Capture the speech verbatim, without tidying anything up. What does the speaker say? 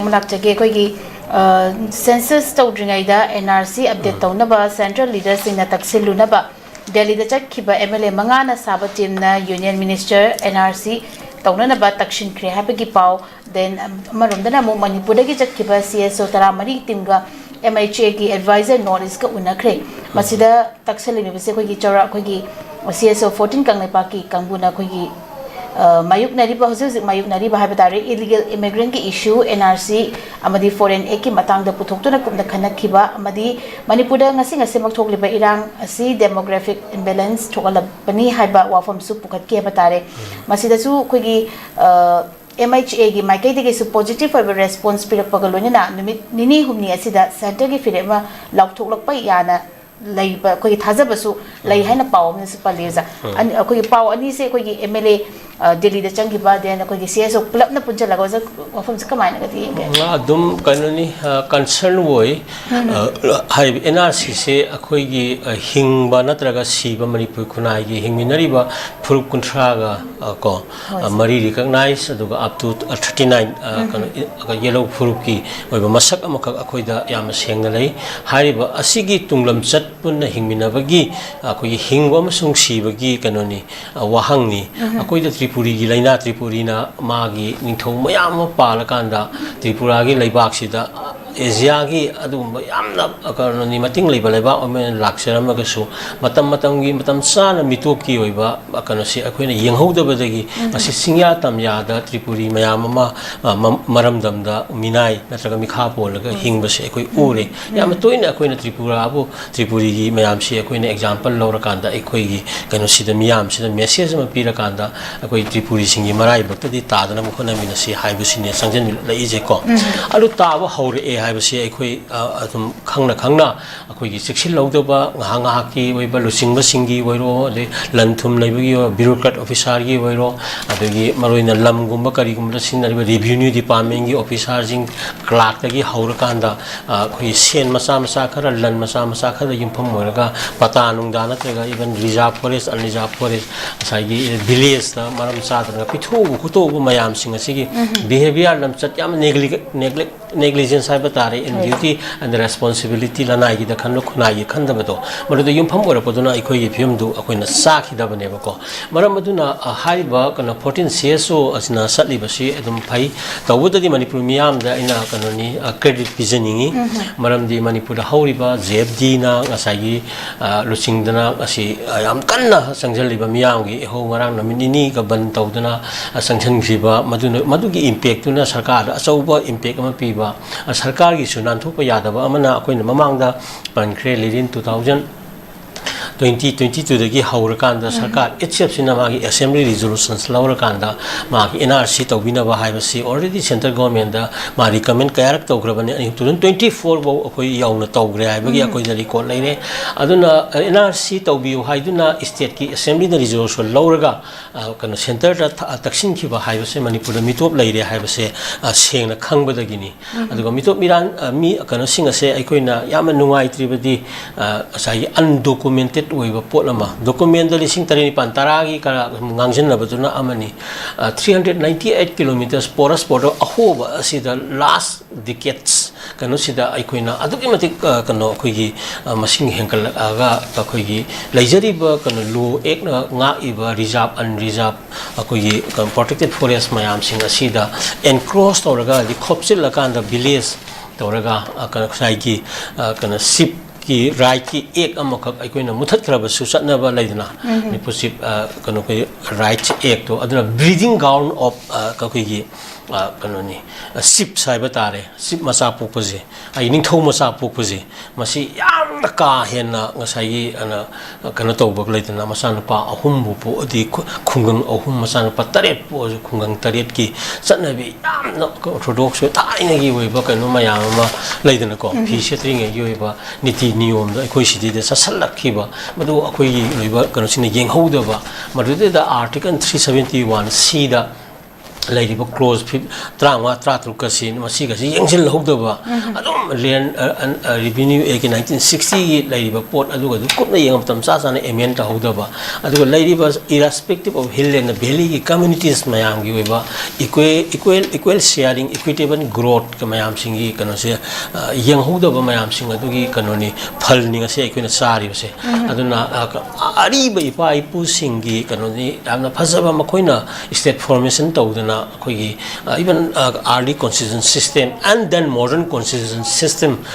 ꯑꯃ ꯂꯥꯛꯆꯒꯦ꯫ ꯑꯩꯈꯣꯏꯒꯤ ꯁꯦꯟꯁꯁ ꯇꯧꯗ꯭ꯔꯤꯉꯩꯗ ꯑꯦꯟ ꯑꯥꯔ ꯁꯤ ꯑꯞꯗꯦꯠ ꯇꯧꯅꯕ ꯁꯦꯟꯇ꯭ꯔꯦꯜ ꯂꯤꯗꯔꯁꯤꯡꯅ ꯇꯛꯁꯤꯜꯂꯨꯅꯕ ꯗꯦꯜꯂꯤꯗ ꯆꯠꯈꯤꯕ ꯑꯦꯝ ꯑꯦꯜ ꯑꯦ ꯃꯉꯥꯅ ꯁꯥꯕ ꯇꯤꯝꯅ union minister N R C ꯇꯧꯅꯅꯕ ꯇꯛꯁꯤꯟꯈ꯭ꯔꯦ ꯍꯥꯏꯕꯒꯤ ꯄꯥꯎ꯫ ꯗꯦꯟ ꯑꯃꯔꯣꯝꯗꯅ ꯑꯃꯨꯛ ꯃꯅꯤꯄꯨꯔꯗꯒꯤ ꯆꯠꯈꯤꯕ ꯁꯤ ꯑꯦꯁ ꯑꯣ ꯇꯔꯥꯃꯔꯤ ꯇꯤꯝꯒ ꯑꯦꯝ ꯑꯩꯆ ꯑꯦꯒꯤ ꯑꯦꯗꯚꯥꯏꯖꯔ ꯅꯣꯔꯠ ꯏꯁꯀ ꯎꯅꯈ꯭ꯔꯦ꯫ ꯃꯁꯤꯗ ꯇꯛꯁꯜꯂꯤꯕꯁꯦ ꯑꯩꯈꯣꯏꯒꯤ ꯆꯥꯎꯔꯥꯛ ꯑꯩꯈꯣꯏꯒꯤ ꯁꯤ ꯑꯦꯁ ꯑꯣ ꯐꯣꯔꯇꯤꯟ ꯀꯪꯂꯩꯄꯥꯛꯀꯤ ꯀꯥꯡꯕꯨꯅ ꯑꯩꯈꯣꯏꯒꯤ ꯃꯥꯌꯣꯛꯅꯔꯤꯕ, ꯍꯧꯖꯤꯛ ꯍꯧꯖꯤꯛ ꯃꯥꯌꯣꯛꯅꯔꯤꯕ ꯍꯥꯏꯕ ꯇꯥꯔꯦ, ꯏꯂꯤꯒꯦꯜ ꯏꯃꯤꯒ꯭ꯔꯦꯟꯒꯤ ꯏꯁꯨ, ꯑꯦꯟ ꯑꯥꯔ ꯁꯤ ꯑꯃꯗꯤ ꯐꯣꯔꯦꯟ ꯑꯦꯛꯀꯤ ꯃꯇꯥꯡꯗ ꯄꯨꯊꯣꯛꯇꯨꯅ ꯀꯨꯞꯅ ꯈꯟꯅꯈꯤꯕ ꯑꯃꯗꯤ ꯃꯅꯤꯄꯨꯔꯗ ꯉꯁꯤ ꯉꯁꯤꯃꯛ ꯊꯣꯛꯂꯤꯕ ꯏꯔꯥꯡ ꯑꯁꯤ ꯗꯦꯃꯣꯒ꯭ꯔꯥꯐꯤꯛ ꯏꯝꯕꯦꯂꯦꯟꯁ ꯊꯣꯛꯍꯜꯂꯛꯄꯅꯤ ꯍꯥꯏꯕ ꯋꯥꯐꯝꯁꯨ ꯄꯨꯈꯠꯈꯤ ꯍꯥꯏꯕ ꯇꯥꯔꯦ꯫ ꯃꯁꯤꯗꯁꯨ ꯑꯩꯈꯣꯏꯒꯤ ꯑꯦꯝ ꯑꯩꯆ ꯑꯦꯒꯤ ꯃꯥꯏꯀꯩꯗꯒꯤꯁꯨ ꯄꯣꯖꯤꯇꯤꯚ ꯑꯣꯏꯕ ꯔꯦꯁꯄꯣꯟꯁ ꯄꯤꯔꯛꯄꯒ ꯂꯣꯏꯅꯅ ꯅꯨꯃꯤꯠ ꯅꯤꯅꯤ ꯍꯨꯝꯅꯤ ꯑꯁꯤꯗ ꯁꯦꯟꯇꯔꯒꯤ ꯐꯤꯔꯦꯞ ꯑꯃ ꯂꯥꯎꯊꯣꯛꯂꯛꯄ ꯌꯥꯅ ꯂꯩꯕ ꯑꯩꯈꯣꯏꯒꯤ ꯊꯥꯖꯕꯁꯨ ꯂꯩ ꯍꯥꯏꯅ ꯄꯥꯎ ꯑꯃꯅꯁꯨ ꯄꯜꯂꯤ, ꯑꯣꯖꯥ꯫ ꯑꯅꯤ, ꯑꯩꯈꯣꯏꯒꯤ ꯄꯥꯎ ꯑꯅꯤꯁꯦ ꯑꯩꯈꯣꯏꯒꯤ ꯑꯦꯝ ꯑꯦꯜ ꯑꯦ ꯗꯦꯜꯂꯤꯗ ꯆꯪꯈꯤꯕ, ꯗꯦꯟ ꯑꯩꯈꯣꯏꯒꯤ ꯁꯤ ꯑꯦꯁ ꯑꯣ ꯄꯨꯂꯞꯅ ꯄꯨꯟꯁꯤꯜꯂꯒ, ꯑꯣꯖꯥ, ꯋꯥꯐꯝꯁꯦ ꯀꯃꯥꯏꯅꯒꯗꯤ ꯌꯦꯡꯒꯦ? ꯑꯗꯨꯝ ꯀꯩꯅꯣꯅꯤ, ꯀꯟꯁꯔꯟ ꯑꯣꯏ꯫ ꯍꯥꯏꯔꯤꯕ ꯑꯦꯟ ꯑꯥꯔ ꯁꯤꯁꯦ ꯑꯩꯈꯣꯏꯒꯤ ꯍꯤꯡꯕ ꯅꯠꯇ꯭ꯔꯒ ꯁꯤꯕ ꯃꯅꯤꯄꯨꯔ ꯈꯨꯟꯅꯥꯏꯒꯤ ꯍꯤꯡꯃꯤꯟꯅꯔꯤꯕ ꯐꯨꯔꯨꯞ ꯀꯨꯟꯊ꯭ꯔꯥꯒ ꯀꯣ ꯃꯔꯤ ꯔꯤꯀꯛꯅꯥꯏꯁ, ꯑꯗꯨꯒ ꯑꯞ ꯇꯨ ꯊꯥꯔꯇꯤ ꯅꯥꯏꯟ ꯀꯩꯅꯣ ꯌꯦꯂꯣ ꯐꯨꯔꯨꯞꯀꯤ ꯑꯣꯏꯕ ꯃꯁꯛ ꯑꯃꯈꯛ ꯑꯩꯈꯣꯏꯗ ꯌꯥꯝꯅ ꯁꯦꯡꯅ ꯂꯩ꯫ ꯍꯥꯏꯔꯤꯕ ꯑꯁꯤꯒꯤ ꯇꯨꯡꯂꯝꯆꯠ ꯄꯨꯟꯅ ꯍꯤꯡꯃꯤꯟꯅꯕꯒꯤ ꯑꯩꯈꯣꯏꯒꯤ ꯍꯤꯡꯕ ꯑꯃꯁꯨꯡ ꯁꯤꯕꯒꯤ ꯀꯩꯅꯣꯅꯤ, ꯋꯥꯍꯪꯅꯤ꯫ ꯑꯩꯈꯣꯏꯗ ꯇ꯭ꯔꯤꯄꯨꯔꯤꯒꯤ ꯂꯥꯏꯅꯥ, ꯇ꯭ꯔꯤꯄꯨꯔꯤꯅ ꯃꯥꯒꯤ ꯅꯤꯡꯊꯧ ꯃꯌꯥꯝ ꯑꯃ ꯄꯥꯜꯂꯀꯥꯟꯗ ꯇ꯭ꯔꯤꯄꯨꯔꯥꯒꯤ ꯂꯩꯕꯥꯛꯁꯤꯗ ꯑꯦꯖꯤꯌꯥꯒꯤ ꯑꯗꯨꯒꯨꯝꯕ ꯌꯥꯝꯅ ꯀꯩꯅꯣꯅꯤ, ꯃꯇꯤꯡ ꯂꯩꯕ ꯂꯩꯕꯥꯛ ꯑꯃ ꯑꯣꯏꯅ ꯂꯥꯛꯆꯔꯝꯃꯒꯁꯨ, ꯃꯇꯝ ꯃꯇꯝꯒꯤ ꯃꯇꯝ ꯆꯥꯅ ꯃꯤꯇꯣꯞꯀꯤ ꯑꯣꯏꯕ ꯀꯩꯅꯣꯁꯤ ꯑꯩꯈꯣꯏꯅ ꯌꯦꯡꯍꯧꯗꯕꯗꯒꯤ ꯉꯁꯤ ꯆꯤꯡꯌꯥ ꯇꯝꯌꯥꯗ ꯇ꯭ꯔꯤꯄꯨꯔꯤ ꯃꯌꯥꯝ ꯑꯃ ꯃꯔꯝꯗꯝꯗ ꯃꯤꯅꯥꯏ ꯅꯠꯇ꯭ꯔꯒ ꯃꯤꯈꯥ ꯄꯣꯜꯂꯒ ꯍꯤꯡꯕꯁꯦ ꯑꯩꯈꯣꯏ ꯎꯔꯦ꯫ ꯌꯥꯝꯅ ꯇꯣꯏꯅ ꯑꯩꯈꯣꯏꯅ ꯇ꯭ꯔꯤꯄꯨꯔꯥꯕꯨ, ꯇ꯭ꯔꯤꯄꯨꯔꯤꯒꯤ ꯃꯌꯥꯝꯁꯤ ꯑꯩꯈꯣꯏꯅ ꯑꯦꯛꯖꯥꯝꯄꯜ ꯂꯧꯔꯀꯥꯟꯗ ꯑꯩꯈꯣꯏꯒꯤ ꯀꯩꯅꯣꯁꯤꯗ, ꯃꯤꯌꯥꯝꯁꯤꯗ ꯃꯦꯁꯦꯖ ꯑꯃ ꯄꯤꯔꯀꯥꯟꯗ ꯑꯩꯈꯣꯏ ꯇ꯭ꯔꯤꯄꯨꯔꯤꯁꯤꯡꯒꯤ ꯃꯔꯥꯏꯕꯛꯇꯗꯤ ꯇꯥꯗꯅꯕ ꯍꯣꯠꯅꯃꯤꯟꯅꯁꯤ ꯍꯥꯏꯕꯁꯤꯅꯦ ꯆꯪꯁꯤꯜꯂꯛꯏꯁꯦꯀꯣ꯫ ꯑꯗꯨ ꯇꯥꯕ ꯍꯧꯔꯛꯑꯦ ꯍꯥꯏꯕꯁꯤ ꯑꯩꯈꯣꯏ, ꯑ, ꯑꯗꯨꯝ ꯈꯪꯅ ꯈꯪꯅ ꯑꯩꯈꯣꯏꯒꯤ ꯆꯦꯛꯁꯤꯜꯍꯧꯗꯕ, ꯉꯥꯏꯍꯥꯛ ꯉꯥꯏꯍꯥꯛꯀꯤ ꯑꯣꯏꯕ ꯂꯨꯆꯤꯡꯕꯁꯤꯡꯒꯤ ꯑꯣꯏꯔꯣ, ꯑꯗꯩ ꯂꯟ ꯊꯨꯝ ꯂꯩꯕꯒꯤ ꯑꯣꯏꯔꯣ, bureaucrat officerꯒꯤ ꯑꯣꯏꯔꯣ, ꯑꯗꯒꯤ ꯃꯔꯨꯑꯣꯏꯅ ꯂꯝꯒꯨꯝꯕ ꯀꯔꯤꯒꯨꯝꯕꯗ ꯁꯤꯖꯤꯟꯅꯔꯤꯕ revenue departmentꯀꯤ officerꯁꯤꯡ, clerkꯇꯒꯤ ꯍꯧꯔꯀꯥꯟꯗ, ꯑ, ꯑꯩꯈꯣꯏꯒꯤ ꯁꯦꯟ ꯃꯆꯥ ꯃꯆꯥ ꯈꯔ, ꯂꯟ ꯃꯆꯥ ꯃꯆꯥ ꯈꯔꯗ ꯌꯨꯝꯐꯝ ꯑꯣꯏꯔꯒ ꯄꯇꯥ ꯅꯨꯡꯗꯥ ꯅꯠꯇ꯭ꯔꯒ even reserve forest, unreserved forest, ꯉꯁꯥꯏꯒꯤ villageꯇ ꯃꯔꯝ ꯆꯥꯗꯅ ꯄꯤꯊꯣꯛꯎꯕ ꯈꯣꯠꯇꯣꯛꯎꯕ ꯃꯌꯥꯝꯁꯤꯡ ꯑꯁꯤꯒꯤ behaviour ꯂꯝꯆꯠ ꯌꯥꯝꯅ negli-, neglect negligence ꯍꯥꯏꯕ ꯇꯥꯔꯦ, in duty and responsibility, ꯂꯅꯥꯏꯒꯤꯗ ꯈꯟꯕ ꯈꯨꯟꯅꯥꯏꯒꯤ ꯈꯟꯗꯕꯗꯣ, ꯃꯗꯨꯗ ꯌꯨꯝꯐꯝ ꯑꯣꯏꯔꯛꯄꯗꯨꯅ ꯑꯩꯈꯣꯏꯒꯤ ꯐꯤꯕꯝꯗꯨ ꯑꯩꯈꯣꯏꯅ ꯆꯥꯈꯤꯗꯕꯅꯦꯕꯀꯣ꯫ ꯃꯔꯝ ꯑꯗꯨꯅ, ꯑ, ꯍꯥꯏꯔꯤꯕ ꯀꯩꯅꯣ fourteen C S O ꯑꯁꯤꯅ ꯆꯠꯂꯤꯕꯁꯤ ꯑꯗꯨꯝ ꯐꯩ꯫ ꯇꯧꯕꯇꯗꯤ ꯃꯅꯤꯄꯨꯔ ꯃꯤꯌꯥꯝꯗ ꯑꯩꯅ ꯀꯩꯅꯣꯅꯤ, ꯑ, credit ꯄꯤꯖꯅꯤꯡꯉꯤ꯫ ꯃꯔꯝꯗꯤ ꯃꯅꯤꯄꯨꯔꯗ ꯍꯧꯔꯤꯕ J F Dꯅ ꯉꯁꯥꯏꯒꯤ, ꯑ, ꯂꯨꯆꯤꯡꯗꯅ ꯑꯁꯤ, ꯑ, ꯌꯥꯝ ꯀꯟꯅ ꯆꯪꯁꯤꯜꯂꯤꯕ ꯃꯤꯌꯥꯝꯒꯤ ꯏꯍꯧ ꯉꯔꯥꯡ ꯅꯨꯃꯤꯠ ꯅꯤꯅꯤꯒ ꯕꯟ ꯇꯧꯗꯨꯅ, ꯑ, ꯆꯪꯁꯤꯟꯈꯤꯕ, ꯃꯗꯨꯅ, ꯃꯗꯨꯒꯤ impactꯇꯨꯅ ꯁꯔꯀꯥꯔꯗ ꯑꯆꯧꯕ impact ꯑꯃ ꯄꯤꯕ, ꯑ, ꯁꯔꯀꯥꯔꯒꯤꯁꯨ ꯅꯥꯟꯊꯣꯛꯄ ꯌꯥꯗꯕ ꯑꯃꯅ ꯑꯩꯈꯣꯏꯅ ꯃꯃꯥꯡꯗ ꯄꯟꯈ꯭ꯔꯦ, ꯂꯤꯔꯤꯟ two thousand twenty twenty twoꯗꯒꯤ ꯍꯧꯔꯀꯥꯟꯗ ꯁꯔꯀꯥꯔ itselfꯁꯤꯅ ꯃꯥꯒꯤ assembly resolutions ꯂꯧꯔꯀꯥꯟꯗ ꯃꯥꯒꯤ N R C ꯇꯧꯕꯤꯅꯕ ꯍꯥꯏꯕꯁꯤ already central governmentꯗ ꯃꯥ recommend ꯀꯌꯥꯔꯛ ꯇꯧꯈ꯭ꯔꯕꯅꯤ꯫ ꯑꯩ two thousand twenty four ꯐꯥꯎ ꯑꯩꯈꯣꯏ ꯌꯧꯅ ꯇꯧꯈ꯭ꯔꯦ ꯍꯥꯏꯕꯒꯤ ꯑꯩꯈꯣꯏꯗ record ꯂꯩꯔꯦ꯫ ꯑꯗꯨꯅ N R C ꯇꯧꯕꯤꯌꯨ ꯍꯥꯏꯗꯨꯅ stateꯀꯤ assemblyꯅ resolution ꯂꯧꯔꯒ, ꯑ, ꯀꯩꯅꯣ centreꯗ ꯊ-, ꯇꯛꯁꯤꯟꯈꯤꯕ ꯍꯥꯏꯕꯁꯦ ꯃꯅꯤꯄꯨꯔꯗ ꯃꯤꯇꯣꯞ ꯂꯩꯔꯦ ꯍꯥꯏꯕꯁꯦ, ꯑ, ꯁꯦꯡꯅ ꯈꯪꯕꯗꯒꯤꯅꯤ꯫ ꯑꯗꯨꯒ ꯃꯤꯇꯣꯞ ꯃꯤꯔꯥꯟ, ꯑ, ꯃꯤ ꯀꯩꯅꯣꯁꯤꯡ ꯑꯁꯦ ꯑꯩꯈꯣꯏꯅ ꯌꯥꯝꯅ ꯅꯨꯡꯉꯥꯏꯇ꯭ꯔꯤꯕꯗꯤ, ꯑ, ꯉꯁꯥꯏꯒꯤ undocumented ꯑꯣꯏꯕ ꯄꯣꯠ ꯑꯃ, documentꯗ ꯂꯤꯁꯤꯡ ꯇꯔꯦꯠ ꯅꯤꯄꯥꯜ ꯇꯔꯥꯒꯤ ꯈꯔ ꯉꯥꯡꯁꯤꯟꯅꯕꯗꯨꯅ ꯑꯃꯅꯤ꯫ ꯑ, three hundred ninety eight kilometres porous border ꯑꯍꯣꯕ ꯑꯁꯤꯗ last decades ꯀꯩꯅꯣꯁꯤꯗ ꯑꯩꯈꯣꯏꯅ ꯑꯗꯨꯛꯀꯤ ꯃꯇꯤꯛ, ꯑ, ꯀꯩꯅꯣ ꯑꯩꯈꯣꯏꯒꯤ, ꯑ, ꯃꯁꯤꯡ ꯍꯦꯟꯒꯠꯂꯛꯑꯒ ꯑꯩꯈꯣꯏꯒꯤ ꯂꯩꯖꯔꯤꯕ ꯀꯩꯅꯣ law actꯅ ꯉꯥꯛꯏꯕ reserve, unreserved ꯑꯩꯈꯣꯏꯒꯤ ꯀꯩꯅꯣ protected forest ꯃꯌꯥꯝꯁꯤꯡ ꯑꯁꯤꯗ encroach ꯇꯧꯔꯒ, ꯍꯥꯏꯗꯤ ꯈꯣꯞꯆꯤꯜꯂꯀꯥꯟꯗ village ꯇꯧꯔꯒ, ꯑ, ꯀꯩꯅꯣ ꯉꯁꯥꯏꯒꯤ, ꯑ, ꯀꯩꯅꯣ sheepꯀꯤ rightꯀꯤ act ꯑꯃꯈꯛ ꯑꯩꯈꯣꯏꯅ ꯃꯨꯊꯠꯈ꯭ꯔꯕꯁꯨ ꯆꯠꯅꯕ ꯂꯩꯗꯅ, ꯃꯅꯤꯄꯨꯔ sheep, ꯑ, ꯀꯩꯅꯣ ꯑꯩꯈꯣꯏ rights actꯇꯣ, ꯑꯗꯨꯅ breeding ground of, ꯑ, ꯑꯩꯈꯣꯏꯒꯤ ꯑ, ꯀꯩꯅꯣꯅꯤ, ꯑ, ꯁꯤꯞꯁ ꯍꯥꯏꯕ ꯇꯥꯔꯦ, ꯁꯤꯞ ꯃꯆꯥ ꯄꯣꯛꯄꯁꯦ, ꯑꯩ ꯅꯤꯡꯊꯧ ꯃꯆꯥ ꯄꯣꯛꯄꯁꯦ, ꯃꯁꯤ ꯌꯥꯝꯅ ꯀꯥ ꯍꯦꯟꯅ ꯉꯁꯥꯏꯒꯤ, ꯑꯅ, ꯀꯩꯅꯣ ꯇꯧꯕ ꯂꯩꯗꯅ, ꯃꯆꯥꯅꯨꯄꯥ ꯑꯍꯨꯝꯕꯨ ꯄꯣꯛꯑꯗꯤ ꯈꯨ-, ꯈꯨꯡꯒꯪ ꯑꯍꯨꯝ, ꯃꯆꯥꯅꯨꯄꯥ ꯇꯔꯦꯠ ꯄꯣꯛꯑꯁꯨ ꯈꯨꯡꯒꯪ ꯇꯔꯦꯠꯀꯤ ꯆꯠꯅꯕꯤ, ꯌꯥꯝꯅ ꯑꯣꯔꯊꯣꯗꯣꯛꯁ ꯑꯣꯏ ꯊꯥꯏꯅꯒꯤ ꯑꯣꯏꯕ ꯀꯩꯅꯣ ꯃꯌꯥꯝ ꯑꯃ ꯂꯩꯗꯅꯀꯣ, ꯐꯤ ꯁꯦꯠꯇ꯭ꯔꯤꯉꯩꯒꯤ ꯑꯣꯏꯕ ꯅꯤꯇꯤ ꯅꯤꯌꯣꯝꯗꯣ ꯑꯩꯈꯣꯏ ꯁꯤꯗꯩꯗ ꯆꯠꯁꯜꯂꯛꯈꯤꯕ, ꯃꯗꯨ ꯑꯩꯈꯣꯏꯒꯤ ꯑꯣꯏꯕ ꯀꯩꯅꯣꯁꯤꯡꯅ ꯌꯦꯡꯍꯧꯗꯕ, ꯃꯗꯨꯗꯩꯗ ꯑꯥꯔꯇꯤꯀꯜ ꯊ꯭ꯔꯤ ꯁꯕꯦꯟꯇꯤ ꯋꯥꯟ ꯁꯤꯗ ꯂꯩꯔꯤꯕ ꯀ꯭ꯂꯣꯖ ꯐꯤꯞ-, ꯇꯔꯥꯃꯉꯥ, ꯇꯔꯥꯇꯔꯨꯛꯀꯁꯤ, ꯃꯁꯤꯒꯁꯤ ꯌꯦꯡꯁꯤꯜꯍꯧꯗꯕ, ꯑꯗꯨꯝ ꯂꯦꯟ, ꯑ, ꯑ, ꯑ, ꯔꯤꯚꯤꯅ꯭ꯌꯨ ꯑꯦꯛꯀꯤ ꯅꯥꯏꯟꯇꯤꯟ ꯁꯤꯛꯁꯇꯤꯒꯤ ꯂꯩꯔꯤꯕ ꯄꯣꯠ ꯑꯗꯨꯒꯗꯨ ꯀꯨꯞꯅ ꯌꯦꯡꯕ ꯃꯇꯝ ꯆꯥ ꯆꯥꯅ ꯑꯦꯃꯦꯟ ꯇꯧꯍꯧꯗꯕ, ꯑꯗꯨꯒ ꯂꯩꯔꯤꯕ irrespective of hill and valleyꯒꯤ communities ꯃꯌꯥꯝꯒꯤ ꯑꯣꯏꯕ equal, equal, equal sharing, equitable growthꯀ ꯃꯌꯥꯝꯁꯤꯡꯒꯤ ꯀꯩꯅꯣꯁꯦ, ꯑ, ꯌꯦꯡꯍꯧꯗꯕ ꯃꯌꯥꯝꯁꯤꯡ ꯑꯗꯨꯒꯤ ꯀꯩꯅꯣꯅꯤ, ꯐꯜꯅꯤ ꯉꯁꯤ ꯑꯩꯈꯣꯏꯅ ꯆꯥꯔꯤꯕꯁꯦ꯫ ꯑꯗꯨꯅ, ꯑ, ꯑꯔꯤꯕ ꯏꯄꯥ ꯏꯄꯨꯁꯤꯡꯒꯤ ꯀꯩꯅꯣꯅꯤ, ꯌꯥꯝꯅ ꯐꯖꯕ, ꯃꯈꯣꯏꯅ state formation ꯇꯧꯗꯅ ꯑꯩꯈꯣꯏꯒꯤ, ꯑ, even, ꯑ, early constitution system and then modern constitution system